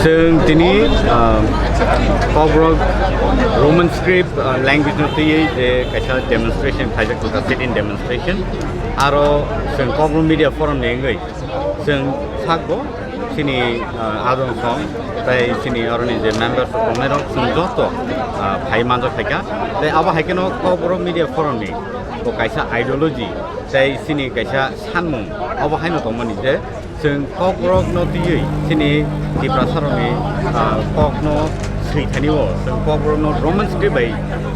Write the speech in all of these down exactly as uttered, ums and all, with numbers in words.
Chwng tini, ah, Kokborok Roman script, ah, language no twiwi je kaisa demonstration khaijak, sit-in demonstration. Aro chwng Kokborok Media Forum ni wngwi chwng sakgo chini, ah, adong song, tei chini aroni je members rok tongnai rok chwng joto, ah, phai manjak phaikha. Tei abo hai kheno Kokborok Media Forum ni bo kaisa ideology tei chini kaisa sanmung, abo haino tongmani je chwng Kokborok no twiwi chini Tiprasa rokni, ah, kok no swi thani o chwng Kokborok no Roman script bai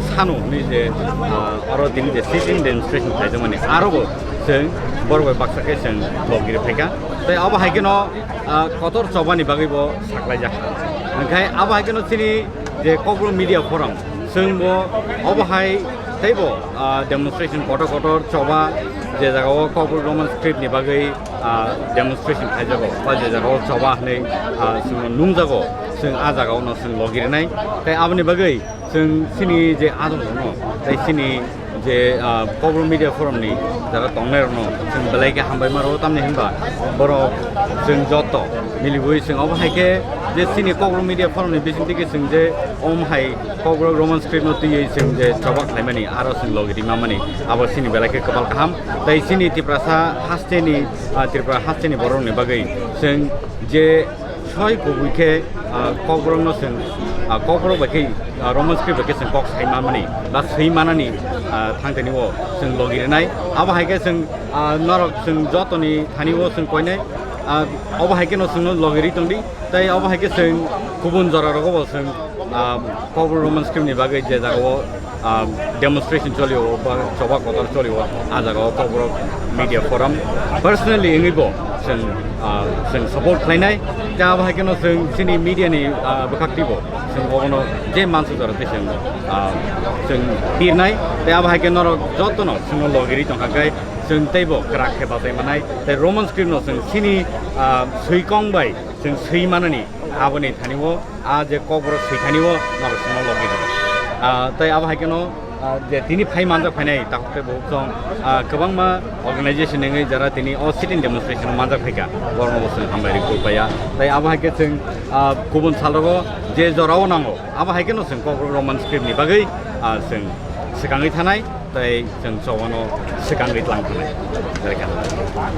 sano hwnwi je, ah, aro tini je sit-in demonstration khaijak mani aro bo chwng borok bai baksa khe chwng logiri phaikha. Tei abo hai kheno, ah, kotor chobani bagwi bo saklaijak. Hwnkhe abo hai kheno chini je Kokborok Media Forum, chwng bo obo hai teibo, ah, demonstration kotor kotor choba je jagao Kokborok Roman script ni bagwi, ah, demonstration khaijago, ba je jagao choba hwnwi, ah, chwngno nungjago, chwng ah jagao no chwng logirinai. Tei aboni bagwi chwng chini je adong no, tei chini je, ah, Kokborok Media Forum ni jaga tongnai rokno chwng belai khe hambai maro, tamni hinba borok chwng joto miliwi chwng obo hai khe je chini Kokborok Media Forum ni bising twi khe chwng je om hai Kokborok Roman script no twiwi chwng je choba khlaimani aro chwng logi rima mani abo chini belai khe kwbal kaham. Tei chini Tiprasa hasteni, ah, Tripura hasteni borok ni bagwi chwng je soi kubui khe, ah, Kokborok no chwng, ah, Kokborok bai khe, ah, Roman script bai khe chwng kok sai manmani ba swi manani, ah, thangtini o chwng logi rinai. Abo hai khe chwng, ah, norok chwng jotoni thani o chwng koinai, ah, obo hai khe no chwngno logi ri tongdi. Tei obo hai khe chwng kubun jora rogo bo chwng, ah, Kokborok Roman script ni bagwi je jaga o ah, demonstration choli o ba choba kotor choli o, ah jaga o Kokborok Media Forum personally wngwi bo chwng, ah, chwng support khlainai. Tei abo hai kheno chwng chini media ni, ah, bwkhak twi bo chwng obono je mansa jora tei chwng, ah, chwng pirnai. Tei abo hai khe norok jotono chwngno logi ri tongkha khe chwng teibo kwrak khe bachai manai. Tei Roman script no chwng chini, ah, swi kong bai chwng swi manani aboni thani o ah je Kokborok swi thani o norok chwngno logi ri. Ah, tei abo hai kheno, ah, je tini phai manjak phainai takhuk tei bukhuk song, ah, kwbangma organization wngwi jara tini o sit-in demonstration o manjak phaikha, borokno bo chwng hambai rwi kuk paiya. Tei abo hai khe chwng, ah, kubun sal rogo je jora o nango abo hai kheno chwng Kokborok Roman script ni bagwi, ah, chwng swkangwi thanai tei chwng chobano swkangwi tlang thanai. Belai khe hambai.